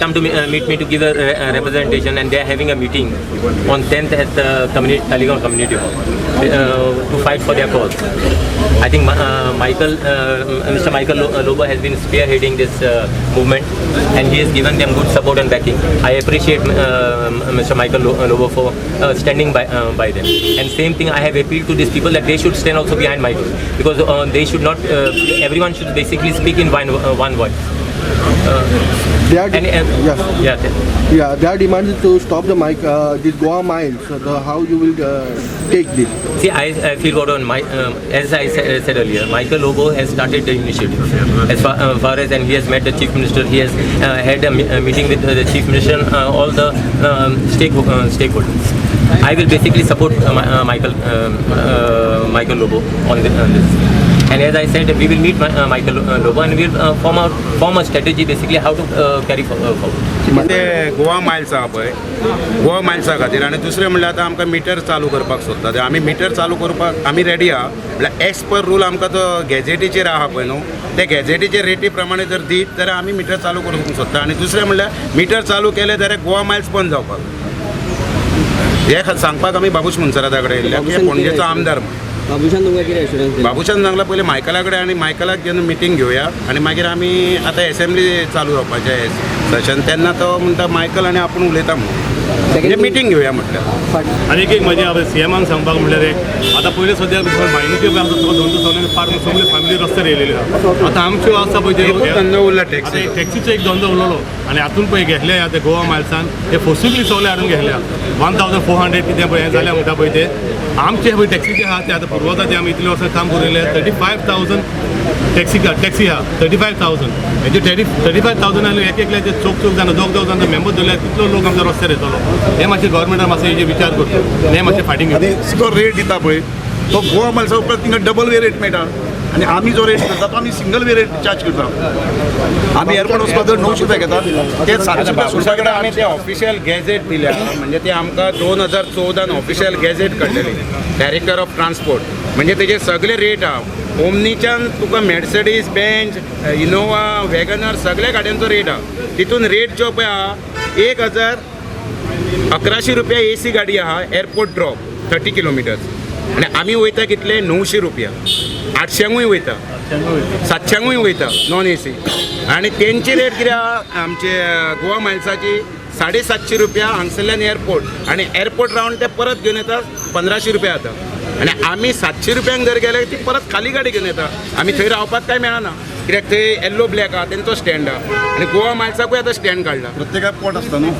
come to meet me to give a representation, and they are having a meeting on 10th at the community, Taleigao Community Hall, to fight for their cause. I think Mr. Michael Lobo has been spearheading this movement, and he has given them good support and backing. I appreciate Mr. Michael Lobo for standing by them. And same thing, I have appealed to these people that they should stand also behind Michael, because they should not. Everyone should basically speak in one voice. They are, And yeah, yeah. Yeah, they are demanding to stop the mic, this Goa mines. So how you will take this? See, I feel what on my, as I said earlier, Michael Lobo has started the initiative as far as, and he has met the chief minister. He has had a meeting with the chief minister and all the stakeholders. I will basically support Michael Lobo on this. And as I said, we will meet Michael Lobo and we will form a strategy basically how to carry forward. ते Goa Miles आहा पळय, गोवा मायल्सा खातीर. आनी दुसरें म्हणल्यार आतां आमकां metre चालू करपाक सोदता ते. आमी मिटर चालू करपाक आमी रेडी आहा, म्हणल्यार एज पर रूल आमकां तो गॅजेटीचेर आहा पळय न्हू, ते गॅजेटीचे रेटी प्रमाणे जर दीत जाल्यार आमी मिटर चालू करूंक सोदता. आनी दुसरें म्हणल्यार मिटर चालू केलें जाल्यार गोवा मायल्स बंद जावपाक, हे सांगपाक आमी बाबूश मुनसराता कडेन येयल्ले की पणजेचो आमदार म्हूण. बाबूशान तुमकां कितें एश्युरन्स दिला? बाबूशान सांगला पयलीं मायकला कडेन आनी मायकलाक घेवन मिटींग घेवया आनी मागीर आमी आतां एसेंब्ली चालू जावपाचें सेशन, तेन्ना तो म्हणटा मायकल आनी आपूण उलयता म्हणून, म्हणजे मिटींग घेवया म्हटल्यार. आनी एक म्हजें हांवें सीएमाक सांगपाक म्हणल्यार एक आतां पयलीं सद्या मायनीचे आसा तो धंदो सगळे फार सगळे फॅमिली रस्त्यार येयलेली आसा. आतां आमच्यो आसा पळय एकूच ते धंदो उरला आतां टॅक्सी. एक टॅक्सीचो एक धंदो उरलेलो आनी हातून पळय घेतले आतां गोवा मायल्सान हे फोर्सिबली सगळे हाडून घेतल्या 1400 कितें पळय हें जालें म्हणटा पळय ते आमचे पळय टॅक्सीचे आहा ते आतां पुर्वता ते आमी इतले वर्सां काम करून येयले 35,000 टॅक्सी आहा 35,000 हेजे 35,000 आनी एक एकल्याचे चोग चोग जाण दोग दोग जाण मेंबर धरल्यार कितलो लोक आमच्या रस्त्यार येतलो. हें मातशें गव्हर्मेंटान मातशें हेजेर विचार करचो, हें मातशें फाटीं घेवचें. आनी जो रेट दिता पळय तो गोवा मायल्सा उपरांत थिंगा डबल वे रेट मेळटा आनी आमी जो रेट करता तो आमी सिंगल वे रेट चार्ज करता. आमी एअरपोर्ट वचपाक जर 900 रुपया घेता ते 700 रुपया बाबूशा सोडपाक कडेन आमी ते ऑफिशियल गॅझेट दिल्या, म्हणजे ते आमकां 2014 ऑफिशियल गॅझेट काडलेली डायरेक्टर ऑफ ट्रान्सपोर्ट, म्हणजे तेजे सगळे रेट आहा. ओमनीच्यान तुका मॅर्सेडीज बेंज, इनोवा, वॅगनर सगळ्या गाडयांचो रेट आहा. तितून रेट जो पळय आहा 1100 रुपया ए सी गाडी आहा एअरपोर्ट ड्रॉप 30 किलोमिटर्स, आनी आमी वयता कितले 900 रुपया, 800कूय वयता, 700कूय वयता नॉन ए सी. आनी तेंची रेट कितें आहा आमचे गोवा मायल्साची 750 रुपया हांगसरल्यान एअरपोर्ट, आनी एअरपोर्ट रावंड ते परत घेवन येता 1500 रुपया जाता. आनी आमी 700 रुपयांक जर गेले ती परत खाली गाडी घेवन येता. आमी थंय रावपाक काय मेळना कित्याक थंय येल्लो ब्लॅक आहा तेंचो स्टँड आहा आनी गोवा मायल्साकूय आतां स्टँड काडला. प्रत्येकाक पोट आसता न्हू.